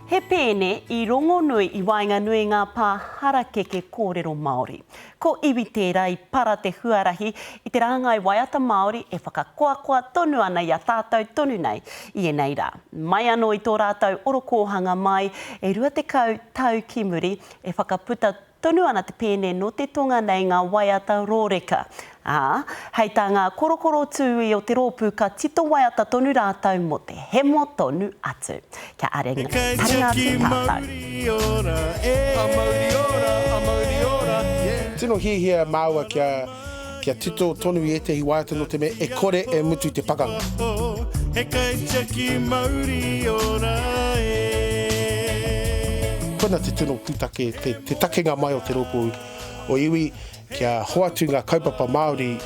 He pēne i rongonui i waenganui i ngā pā harakeke kōrero Māori. Ko Iwi tērā i para te huarahi i te rāngai waiata Māori e whakakoakoa tonu ana i a tātou tonu nei i ēnei rā. Mai anō i tō rātou orokōhanga mai e 20 tau ki muri e whakaputa Tonu ana te pēne nō te tonga nei ngā waiata rōreka, ā, hei tā ngā korokoro tūī o te rōpū ka tito waiata tonu rātou mō te hemo tonu atu. Kia taringa atu tātou. Tino hiahia māua kia kia tito tonu i ētehi waiata nō te mea e kore e mutu te pakanga. He kaitiaki mauri ora e. Koina te tino pūtake, te, te takenga mai o te rōpū o iwi kia hoatu ngā kaupapa Māori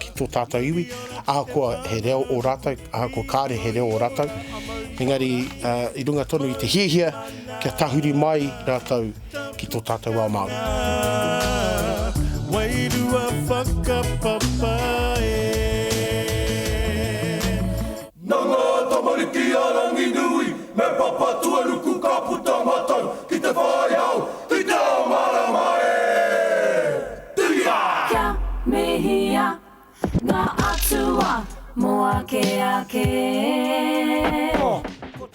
ki tō tātou iwi, ahakoa he reo ō rātou, ahakoa kāre he reo ō rātou. Engari i runga tonu i te hiahia kia tahuri mai rātou ki tō tātou ao Māori. Wairua whakapapa e. Na nga tamariki a Ranginui me Papatuanuku ka puta matou ki te whai ao, ki te ao marama e! Tiria! Kia mihia Ngā atua mō ake ake.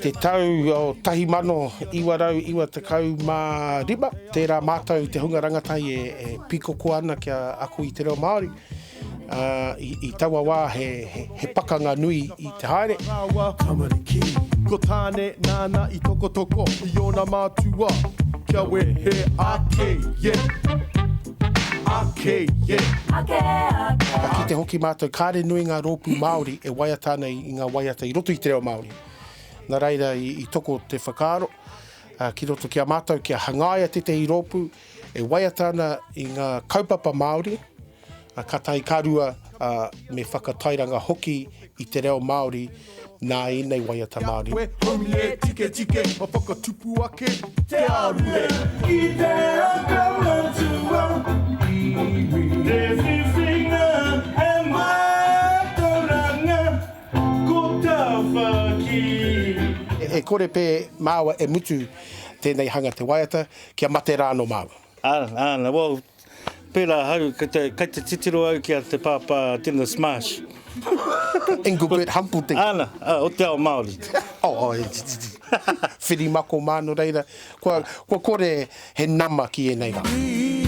Te tau o 1995, tērā mātou te hunga rangatahi e pīkoko ana kia ako i te reo Māori. I taua wā he pakanga nui i te haere. Tamariki, ko Tāne nāna i tokotoko i ōna mātua kia wehe ake, yeah. Ake, yeah. Ake, ake. Ka kite hoki mātou kāre nui ngā rōpū Māori e waiata ana i ngā waiata i roto i te reo Māori. Nā reira i toko te whakaaro ki roto ki a mātou kia hangaia tētehi rōpū e waiata ana i ngā kaupapa Māori, Kātahi ka rua, me whakatairanga hoki i te reo Māori nā ēnei waiata Māori. Koe haumi e tiketike ma whakatupu ake te aruhe. Ki te aka matua iwi. Te whiwhinga he mātauranga ko Tāwhaki. E kore pē māua e mutu tēnei hanga te waiata, kia mate rā anō māua. Āna, āna, well, Pērā ahau, kei te, kei te titiro au ki a te pāpā Dennis Marsh. Engelbert Humperdinck. Āna, ā, o te ao Māori. Oh, oh, Whirimako mā, nō reira, kua, kua kore he nama ki ēnei rā.